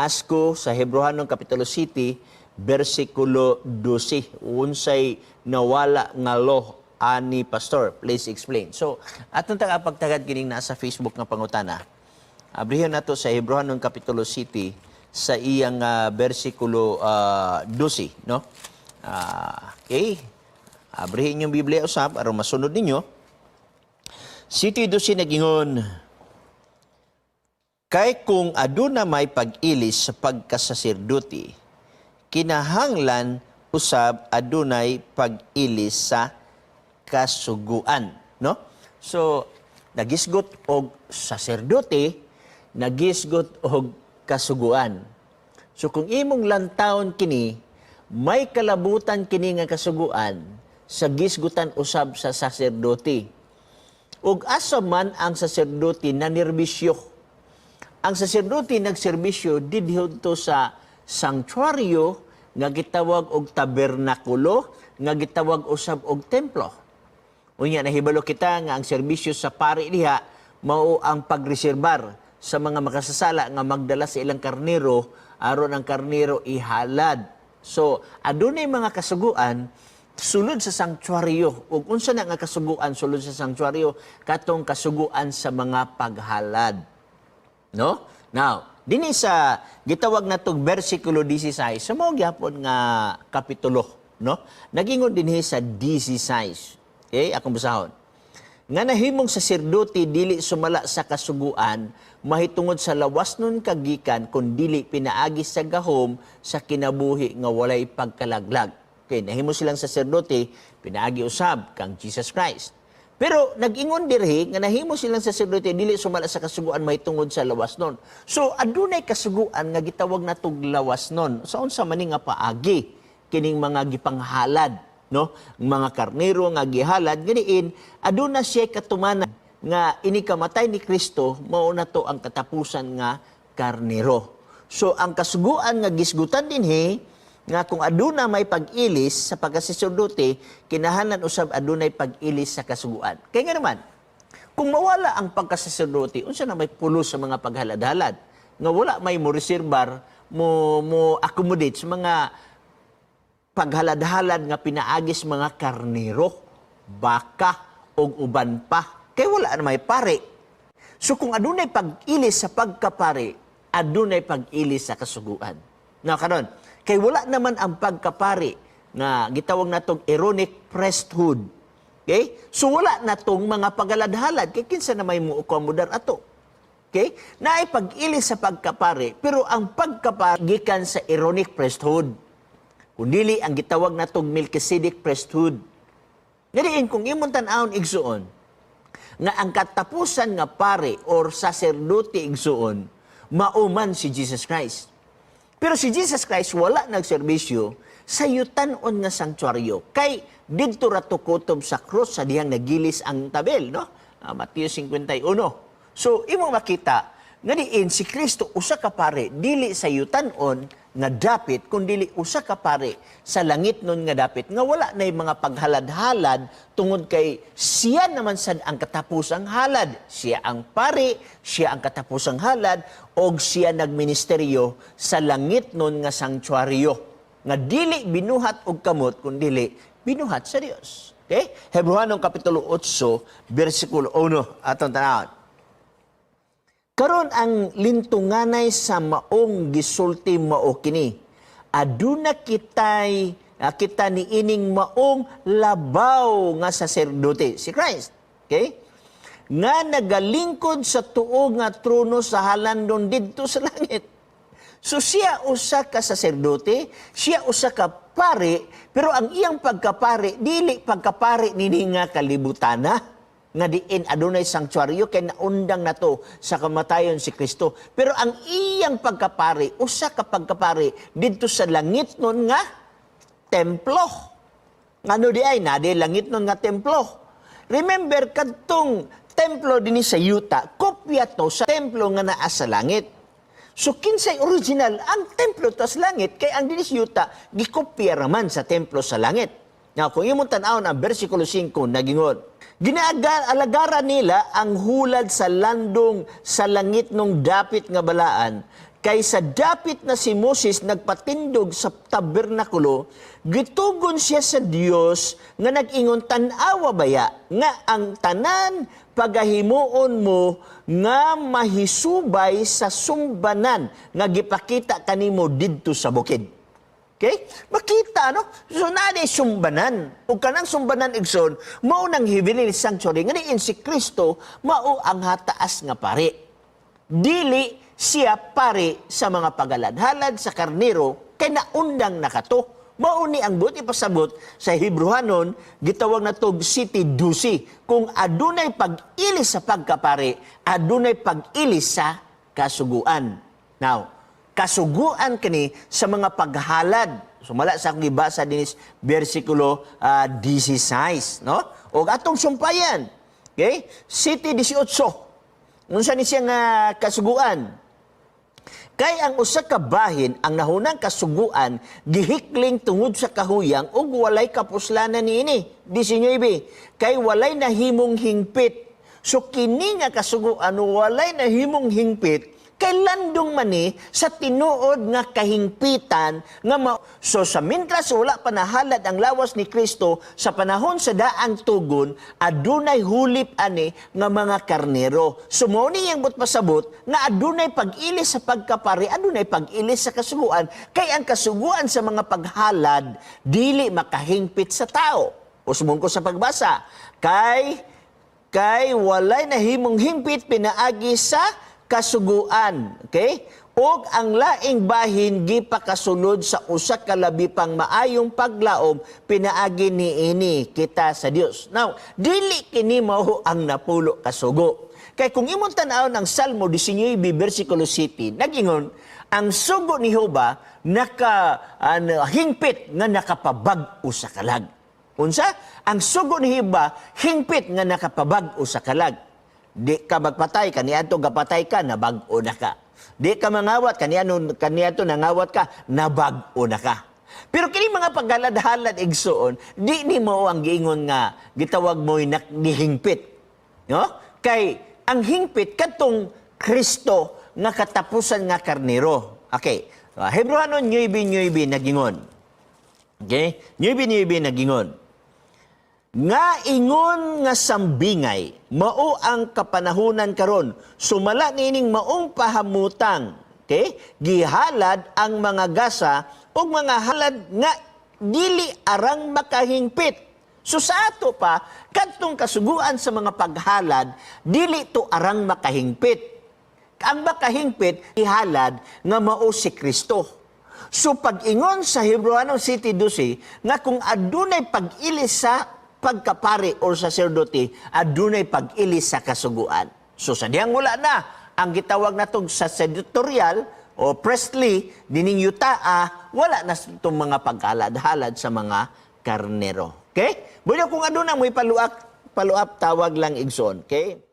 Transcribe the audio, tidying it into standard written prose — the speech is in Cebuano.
Ask ko sa Hebrohanon Kapitulo City, versikulo 12. Unsay nawala nga law ani, Pastor? Please explain. So, atong taga pagtagad kining nasa Facebook nga pangutana. Abrihan nato sa Hebrohanon Kapitulo City sa iyang versikulo 12, no? Okay. Abrihin yung Biblia usab aron masunod ninyo. City 12 nagingon, "Kay kung aduna may pag-ilis sa pagkasaserdoti, kinahanglan usab adunay pag-ilis sa kasuguan," no? So, nagisgot og saserdote, nagisgot og kasuguan. So kung imong lantawon kini, may kalabutan kini nga kasuguan sa gisgutan usab sa saserdote. Ug asa man ang saserdote nanerbisyo? Ang saserdote nagserbisyo didto sa sanctuaryo nga gitawag og tabernakulo, nga gitawag usab og templo. Unya nahibalo kita nga ang serbisyo sa pari diha mao ang pagreserbar sa mga makasasala nga magdala sa ilang karnero aron ang karnero ihalad. So adunay mga kasuguan sulod sa sanctuaryo. Ug unsa na nga kasuguan sulod sa sanctuaryo? Katong kasuguan sa mga paghalad. No? Now, dinhi sa gitawag natong versikulo 16 sa mao gyapon nga kapitulo, no? Nagingon dinhi sa 16. Okay, akong basahon. "Nga nahimong saserdote dili sumala sa kasuguan mahitungod sa lawas nun kagikan, kun dili pinaagi sa gahom sa kinabuhi nga walay pagkalaglag." Okay, nahimo silang saserdote pinaagi usab kang Jesus Christ. Pero nag-ingon dirhi nga nahimo silang saserdote dili sumala sa kasuguan mahitungod sa lawas nun. So adunay kasuguan nga gitawag natog lawas nun. Sa unsa man ni nga paagi kining mga gipanghalad, no? Mga karnero nga gihalad, ganiin aduna siya katumanan nga ini kamatay ni Kristo mao na to ang katapusan nga karnero. So ang kasuguan nga gisgutan dinhi nga kung aduna may pag-ilis sa pagkasaserdote, kinahanglan usab adunay pag-ilis sa kasuguan. Kaya nga naman, kung mawala ang pagkasaserdote, unsa na may pulos sa mga paghalad-halad? Nga wala may mo reserbar, mo accommodate sa mga paghalad-halad nga pinaagis mga karnero, baka, og uban pa. Kay wala na may pare. So kung adunay pag-ilis sa pagkapare, adunay pag-ilis sa kasuguan. Na karon, kay wala naman ang pagkapare nga gitawag natong Aaronic priesthood. Okay? So wala na tong mga paghaladhalad kay kinsa na may mo akomodar ato. Okay? Naay pag-ilis sa pagkapare, pero ang pagkapare gikan sa Aaronic priesthood. Kundili ang gitawag natong Melchizedek priesthood. Ngadiin kung imong tan-awon, igsuon, nga ang katapusan nga pare or saserdote, igsuon, mauman si Jesus Christ. Pero si Jesus Christ wala nagserbisyo sa yutan-on nga sanctuaryo. Kay didto ra to kutob sa krus sa dihang nagilis ang tabel, no? Mateo 51. So imong makita nga diin si Kristo usa ka pare dili sa yutan-on nga dapit, kun dili usa ka pare sa langit nun nga dapit nga wala na mga paghalad-halad tungod kay siya naman sad ang katapusang halad. Siya ang pare, siya ang katapusang halad, og siya nagministeryo sa langit nun nga sanctuaryo nga dili binuhat og kamot, kun dili binuhat sa Dios. Okay? Hebrewanong Kapitulo 8 versikulo 1, atong tanawon. "Karon ang lintunganay sa maong gisulti mao kini. Aduna kita ni ining maong labaw nga saserdote, si Christ." Okay? "Nga nagalingkod sa tuo nga trono sa halandon didto sa langit." So siya usa ka saserdote, siya usa ka pare, pero ang iyang pagkapare dili pagkapare nini nga kalibutana nga diin adunay sanctuaryo, kay naundang na to sa kamatayon si Kristo. Pero ang iyang pagkapare, usa ka pagkapare didto sa langit nun nga templo. Ngano di ay na di langit nun nga templo? Remember, kadtong templo dinhi sa yuta, kopya to sa templo nga naa sa langit. So kinsay original? Ang templo to sa langit, kay ang dinhi sa yuta gikopya raman sa templo sa langit. Now, kung imong tan-awon ang versikulo 5, nagingon, "Ginaalagaran nila ang hulad sa landong sa langit nung dapit nga balaan. Kay sa dapit na si Moses nagpatindog sa tabernakulo, gitugon siya sa Dios nga nag-ingon, "Tan-awa baya nga ang tanan pagahimuon mo nga mahisubay sa sumbanan nga gipakita kanimo didto sa bukid." Okay? Makita, no? So, naa sumbanan. Ug kanang sumbanan, igsoon, mao nang heavenly sanctuary, nga diin si Kristo, mao ang hataas nga pari. Dili siya pari sa mga pagaladhalad sa karnero, kay naundang nakato. Mao ni ang buot ipasabot sa Hebrehanon, gitawag na tog 7:12. Kung adunay pag-ilis sa pagkapari, adunay pag-ilis sa kasuguan. Now, kasuguan kini sa mga paghalad. Sumala sa akong gibasa dinis bersikulo 16, no? O atong sumpayan. Okay? 7:18. Unsa ni siya nga kasuguan? Kay ang usa ka bahin, ang nahunang kasuguan, gihikling tungod sa kahuyang ug walay kapuslanan niini. 19. Kay walay nahimong hingpit. So kini nga kasuguan walay nahimong hingpit kay landong mani sa tinuod nga kahingpitan nga so sa mintras wala pa nahalad ang lawas ni Kristo sa panahon sa daang tugon, adunay hulip ani nga mga karnero. So mao ni ang buot pasabot nga adunay pag-ilis sa pagkapari, adunay pag-ilis sa kasuguan, kay ang kasuguan sa mga paghalad dili makahingpit sa tao. Usmon ko sa pagbasa, kay walay nahimong hingpit pinaagi sa kasuguan. Okay? Ug ang laing bahin gipakasulod sa usa ka labi pang maayong paglaom pinaagi niini kita sa Dios. Now, dili kini mao ang napulo ka sugo. Kay kung imong tan-awon ang Salmo 19 bersikulo 7, nagingon ang sugo ni Jehova naka ano, hingpit nga nakapabag-o sa kalag. Unsa? Ang sugo ni Jehova hingpit nga nakapabag-o sa kalag. Di ka magpatay, kaniadto gapatay ka, nabag-o na ka. Di ka mangawat, kaniano kaniadto nangawat ka, nabag-o na ka. Pero kini mga paghalad-halad, igsoon, di ni mo ang giingon nga gitawag mo'y nihingpit. No? Kay ang hingpit kadtong Kristo nga katapusan nga karnero. Okay. Hebreohanon 9:9 nagingon. Okay? 9:9 nagingon. Nga ingon nga sambingay, mao ang kapanahunan karon. Sumala niining maong pahamutang, okay? Gihalad ang mga gasa ug mga halad nga dili arang makahingpit. So sa ato pa, kadtong kasuguan sa mga paghalad, dili to arang makahingpit. Ang makahingpit, ihalad nga mao si Kristo. So pag-ingon sa Hebreohanon 7:12 nga kung adunay pag-ilis sa pagkapari or saserdote, adunay pag-ilis sa kasuguan. So sa diyang wala na ang gitawag natong sacerdotal o priestly dining yutaa, wala na itong mga paghalad-halad sa mga karnero. Okay? Bueno, kung aduna mo'y follow up, tawag lang, igsoon. Okay?